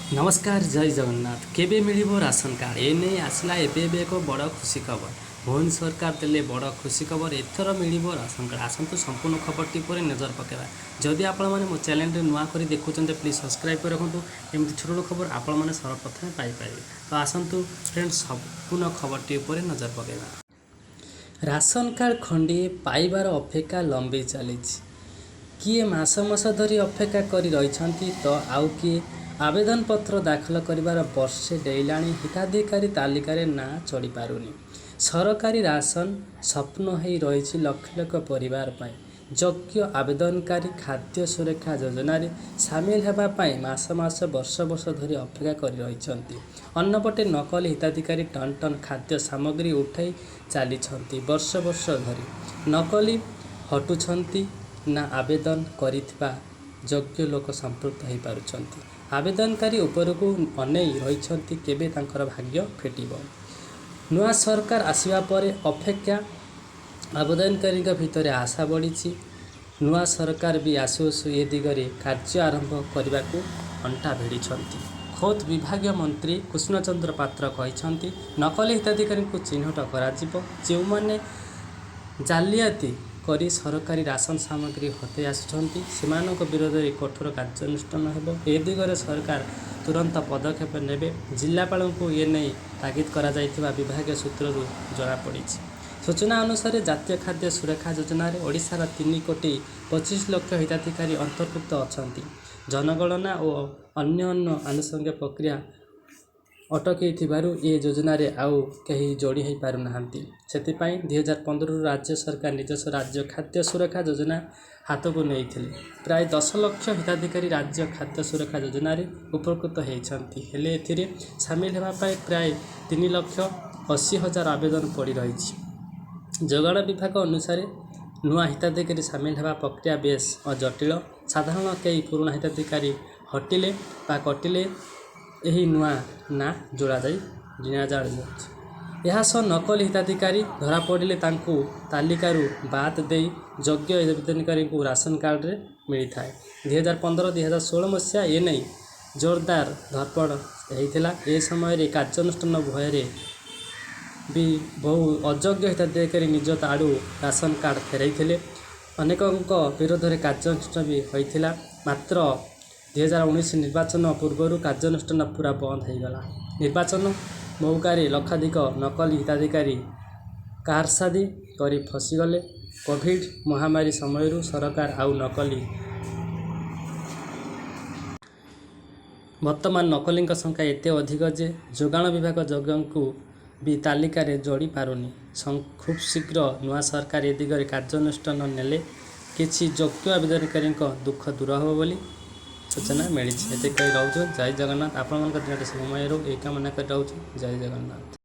ନମସ୍କାର, ଜୟ ଜଗନ୍ନାଥ। କେବେ ମିଳିବ ରାସନ କାର୍ଡ଼, ଏ ନେଇ ଆସିଲା ଏବେ ଏବେ ଏକ ବଡ଼ ଖୁସି ଖବର। ମୋହନ ସରକାର ଦେଲେ ବଡ଼ ଖୁସି ଖବର, ଏଥର ମିଳିବ ରାସନ କାର୍ଡ଼। ଆସନ୍ତୁ, ସମ୍ପୂର୍ଣ୍ଣ ଖବରଟି ଉପରେ ନଜର ପକାଇବା। ଯଦି ଆପଣମାନେ ମୋ ଚ୍ୟାନେଲରେ ନୂଆ କରି ଦେଖୁଛନ୍ତି, ପ୍ଲିଜ୍ ସବସ୍କ୍ରାଇବ୍ କରି ରଖନ୍ତୁ। ଏମିତି ଛୋଟ ଛୋଟ ଖବର ଆପଣମାନେ ସର୍ବପ୍ରଥମେ ପାଇପାରିବେ। ତ ଆସନ୍ତୁ ଫ୍ରେଣ୍ଡ, ସମ୍ପୂର୍ଣ୍ଣ ଖବରଟି ଉପରେ ନଜର ପକାଇବା। ରାସନ କାର୍ଡ଼ ଖଣ୍ଡିଏ ପାଇବାର ଅପେକ୍ଷା ଲମ୍ବି ଚାଲିଛି। କିଏ ମାସ ମାସ ଧରି ଅପେକ୍ଷା କରି ରହିଛନ୍ତି ତ ଆଉ କିଏ ଆବେଦନ ପତ୍ର ଦାଖଲ କରିବାର ବର୍ଷେ ଡେଇଁଲାଣି, ହିତାଧିକାରୀ ତାଲିକାରେ ନାଁ ଚଢ଼ିପାରୁନି। ସରକାରୀ ରାସନ ସ୍ୱପ୍ନ ହୋଇ ରହିଛି ଲକ୍ଷ ଲକ୍ଷ ପରିବାର ପାଇଁ। ଯୋଗ୍ୟ ଆବେଦନକାରୀ ଖାଦ୍ୟ ସୁରକ୍ଷା ଯୋଜନାରେ ସାମିଲ ହେବା ପାଇଁ ମାସ ମାସ, ବର୍ଷ ବର୍ଷ ଧରି ଅପେକ୍ଷା କରି ରହିଛନ୍ତି। ଅନ୍ୟପଟେ ନକଲି ହିତାଧିକାରୀ ଟନ୍ ଟନ୍ ଖାଦ୍ୟ ସାମଗ୍ରୀ ଉଠାଇ ଚାଲିଛନ୍ତି ବର୍ଷ ବର୍ଷ ଧରି। ନକଲି ହଟୁଛନ୍ତି ନା ଆବେଦନ କରିଥିବା ଯୋଗ୍ୟ ଲୋକ ସମ୍ପୃକ୍ତ ହୋଇପାରୁଛନ୍ତି। ଆବେଦନକାରୀ ଉପରକୁ ଅନେଇ ରହିଛନ୍ତି, କେବେ ତାଙ୍କର ଭାଗ୍ୟ ଫିଟିବ। ନୂଆ ସରକାର ଆସିବା ପରେ ଅପେକ୍ଷା ଆବେଦନକାରୀଙ୍କ ଭିତରେ ଆଶା ବଢ଼ିଛି। ନୂଆ ସରକାର ବି ଆସୁ ଆସୁ ଏ ଦିଗରେ କାର୍ଯ୍ୟ ଆରମ୍ଭ କରିବାକୁ ଅଣ୍ଟା ଭିଡ଼ିଛନ୍ତି। ଖୋଦ୍ ବିଭାଗୀୟ ମନ୍ତ୍ରୀ କୃଷ୍ଣଚନ୍ଦ୍ର ପାତ୍ର କହିଛନ୍ତି, ନକଲି ହିତାଧିକାରୀଙ୍କୁ ଚିହ୍ନଟ କରାଯିବ। ଯେଉଁମାନେ ଜାଲିଆତି କରି ସରକାରୀ ରାସନ ସାମଗ୍ରୀ ହାତେଇ ଆସୁଛନ୍ତି, ସେମାନଙ୍କ ବିରୋଧରେ କଠୋର କାର୍ଯ୍ୟାନୁଷ୍ଠାନ ହେବ। ଏ ଦିଗରେ ସରକାର ତୁରନ୍ତ ପଦକ୍ଷେପ ନେବେ। ଜିଲ୍ଲାପାଳଙ୍କୁ ଏନେଇ ତାଗିଦ କରାଯାଇଥିବା ବିଭାଗୀୟ ସୂତ୍ରରୁ ଜଣାପଡ଼ିଛି। ସୂଚନା ଅନୁସାରେ, ଜାତୀୟ ଖାଦ୍ୟ ସୁରକ୍ଷା ଯୋଜନାରେ ଓଡ଼ିଶାର 3 କୋଟି 25 ଲକ୍ଷ ହିତାଧିକାରୀ ଅନ୍ତର୍ଭୁକ୍ତ ଅଛନ୍ତି। ଜନଗଣନା ଓ ଅନ୍ୟାନ୍ୟ ଆନୁଷଙ୍ଗିକ ପ୍ରକ୍ରିୟା ଅଟକିଥିବାରୁ ଏ ଯୋଜନାରେ ଆଉ କେହି ଯୋଡ଼ି ହୋଇପାରୁନାହାନ୍ତି। ସେଥିପାଇଁ 2015ରୁ ରାଜ୍ୟ ସରକାର ନିଜସ୍ୱ ରାଜ୍ୟ ଖାଦ୍ୟ ସୁରକ୍ଷା ଯୋଜନା ହାତକୁ ନେଇଥିଲେ। ପ୍ରାୟ 10 ଲକ୍ଷ ହିତାଧିକାରୀ ରାଜ୍ୟ ଖାଦ୍ୟ ସୁରକ୍ଷା ଯୋଜନାରେ ଉପକୃତ ହୋଇଛନ୍ତି। ହେଲେ ଏଥିରେ ସାମିଲ ହେବା ପାଇଁ ପ୍ରାୟ 3 ଲକ୍ଷ 80 ହଜାର ଆବେଦନ ପଡ଼ି ରହିଛି। ଯୋଗାଣ ବିଭାଗ ଅନୁସାରେ, ନୂଆ ହିତାଧିକାରୀ ସାମିଲ ହେବା ପ୍ରକ୍ରିୟା ବେଶ୍ ଜଟିଳ। ସାଧାରଣ କେହି ପୁରୁଣା ହିତାଧିକାରୀ ହଟିଲେ ବା କଟିଲେ ଏହି ନୂଆ ନାଁ ଯୋଡ଼ାଯାଇ ନିଆଯାଉଛି। ଏହାସହ ନକଲି ହିତାଧିକାରୀ ଧରାପଡ଼ିଲେ ତାଙ୍କୁ ତାଲିକାରୁ ବାଦ୍ ଦେଇ ଯୋଗ୍ୟ ଆବେଦନକାରୀଙ୍କୁ ରାସନ କାର୍ଡ଼ରେ ମିଳିଥାଏ। 2015, 2016 ମସିହା ଏନେଇ ଜୋରଦାର ଧରପଗଡ଼ ହେଇଥିଲା। ଏ ସମୟରେ କାର୍ଯ୍ୟାନୁଷ୍ଠାନ ଭୟରେ ବି ବହୁ ଅଯୋଗ୍ୟ ହିତାଧିକାରୀ ନିଜ ଆଡ଼ୁ ରାସନ କାର୍ଡ଼ ଫେରାଇଥିଲେ। ଅନେକଙ୍କ ବିରୋଧରେ କାର୍ଯ୍ୟାନୁଷ୍ଠାନ ବି ହୋଇଥିଲା। ମାତ୍ର 2019 ନିର୍ବାଚନ ପୂର୍ବରୁ କାର୍ଯ୍ୟାନୁଷ୍ଠାନ ପୂରା ବନ୍ଦ ହୋଇଗଲା। ନିର୍ବାଚନ ମଉକାରେ ଲକ୍ଷାଧିକ ନକଲି ହିତାଧିକାରୀ କାରସାଦି କରି ଫସିଗଲେ। କୋଭିଡ୍ ମହାମାରୀ ସମୟରୁ ସରକାର ଆଉ ନକଲି ବର୍ତ୍ତମାନ ନକଲିଙ୍କ ସଂଖ୍ୟା ଏତେ ଅଧିକ ଯେ, ଯୋଗାଣ ବିଭାଗ ଯୋଗ୍ୟଙ୍କୁ ବି ତାଲିକାରେ ଯୋଡ଼ି ପାରୁନି। ଖୁବ୍ଶୀଘ୍ର ନୂଆ ସରକାର ଏ ଦିଗରେ କାର୍ଯ୍ୟାନୁଷ୍ଠାନ ନେଲେ କିଛି ଯୋଗ୍ୟ ଆବେଦନକାରୀଙ୍କ ଦୁଃଖ ଦୂର ହେବ ବୋଲି ସୂଚନା ମିଳିଛି। ଏତିକି କହି ରହୁଛୁ। ଜୟ ଜଗନ୍ନାଥ। ଆପଣମାନଙ୍କ ଦିନଟି ଶୁଭମୟ ରହୁ, ଏହି କାମନା କରି ରହୁଛୁ। ଜୟ ଜଗନ୍ନାଥ।